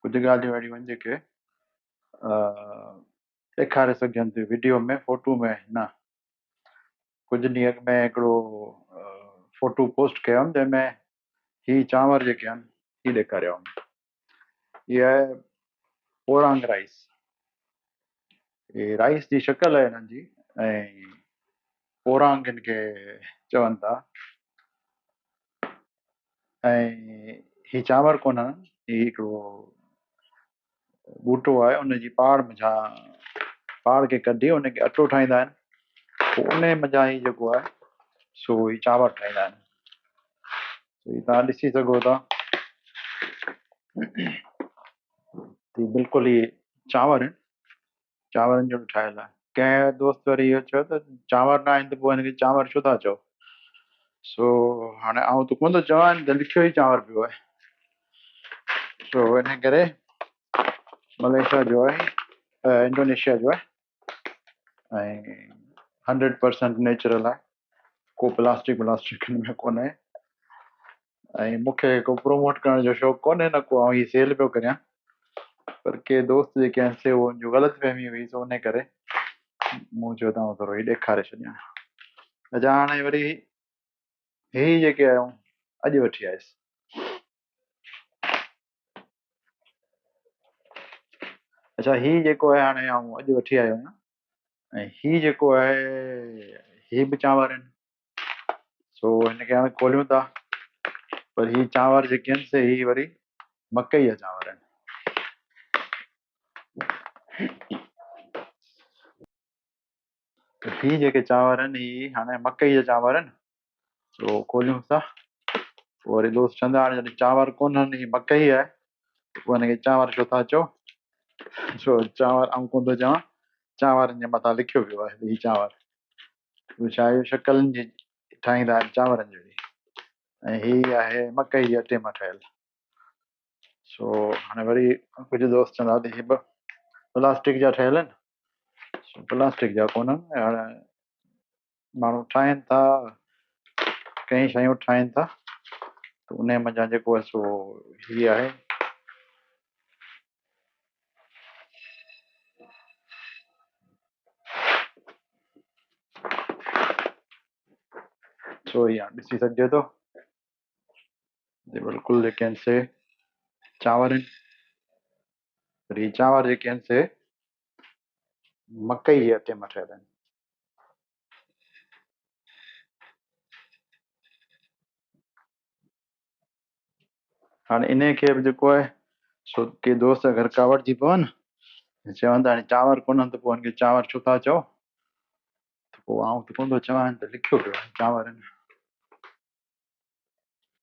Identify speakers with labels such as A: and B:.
A: ڪجهه ڳالهيون اهڙيون آهن جيڪي ڏيکاري سگهجن ٿيون وڊيو ۾ فوٽو ۾ نه. ڪجهه ڏينهن اڳ ۾ هڪڙو فوٽو پوسٽ ڪيو هئم جنهن ۾ هي چانور جيڪي آهن هي ڏيکاريا هئم. هي آهي پورانگ رائس. هي رائس جي شڪل آهي هنن جي ۽ پورانگ هن کي چون ٿا. ۽ هي چانور ڪونهن، هي هڪڙو ٻوٽو آهي، ان جي پاڙ منجهان پاڙ کي ڪڍي ان کي اٽو ٺاهيندا آهن، پوء ان منجهان هي جيڪو آهي سو هي چانور ٺاهيندا آهن. هي توهان ڏسي سگهو ٿا هي بلڪل هي چانور آهن، چانورن جو ٺاهيل آهي. ڪنهن دوست وري اهو چيو ته چانور نه آهن ته پوء هن کي چانور ڇو ٿا چئو؟ سو هاڻي آئون ته ڪونه ٿو چوان، ته لکيو ئي چانور پيو آهي. سو ان ڪري ملائيشيا جو آهي، انڊونيشيا جو آهي ۽ 100% نيچرل آهي، ڪو پلاسٽڪ ولاسٽڪ هن ۾ ڪونهي. ۽ مون کي ڪو پروموٽ ڪرڻ جو شوق ڪونهي، نه ڪو آئون هي سيل پيو ڪريان، پر ڪي دوست جيڪي آهن سي اهو جو غلط فهمي هئي، سو ان ڪري مون چيو ته آئون ٿورو هي ڏيکاري ڇڏيان. اچا هاڻي وري هي جيڪي آيون اڄ وٺي آيس. اچا هي جيڪو آهي هاڻي آئون اڄ وٺي آيو آهيان ۽ هي جيڪو آهي هي به چانور آهن. سو هن کي هاڻي کوليون ٿا، پر هي چانور جيڪي آهن سي هي وري مڪئي جا چانور آهن. هي جيڪي چانور آهن هي هاڻي مڪئي جا چانور آهن. سو کوليون ٿا، پوء وري دوست چوندا هاڻي جڏهن چانور ڪونهن هي مڪئي آهي ته پوء هن کي چانور ڇو ٿا چئو؟ سو چانور آئون ڪونه ٿو چوان، چانورن جي مٿان لکيو پيو آهي هي چانور. اهو ڇا آهي؟ شڪلن جي ٺاهيندا آهن چانورن جهڙي، ۽ هي آهي مڪئي جي اٽي مان ٺهيل. سو هاڻي وري ڪجهه دوست چوندا ته هي به پلاسٽڪ جا ٺهيل آهن. سو پلاسٽڪ جا ڪونهن، هاڻي ماڻهو ٺاهين ٿا، ڪئين شيون ٺاهين ٿا، ته ان منجهان جيڪو آهي سو هي آهي. سو هي هاڻي ڏسي سگهجي ٿو جي بلڪل جيڪي آهن سي چانور آهن، پر هي چانور جيڪي آهن سي مڪئي جي اٽي مان ٺهيل آهن. هاڻي انهي کي به جيڪو آهي سو ڪي دوست اگر ڪاوڙجي پون چون ته هاڻي چانور ڪونهن ته پوء هن کي چانور ڇو ٿا چئو، ته پوء آئون ته ڪونه ٿو چوان، ته لکيو پيو آهي چانور آهن.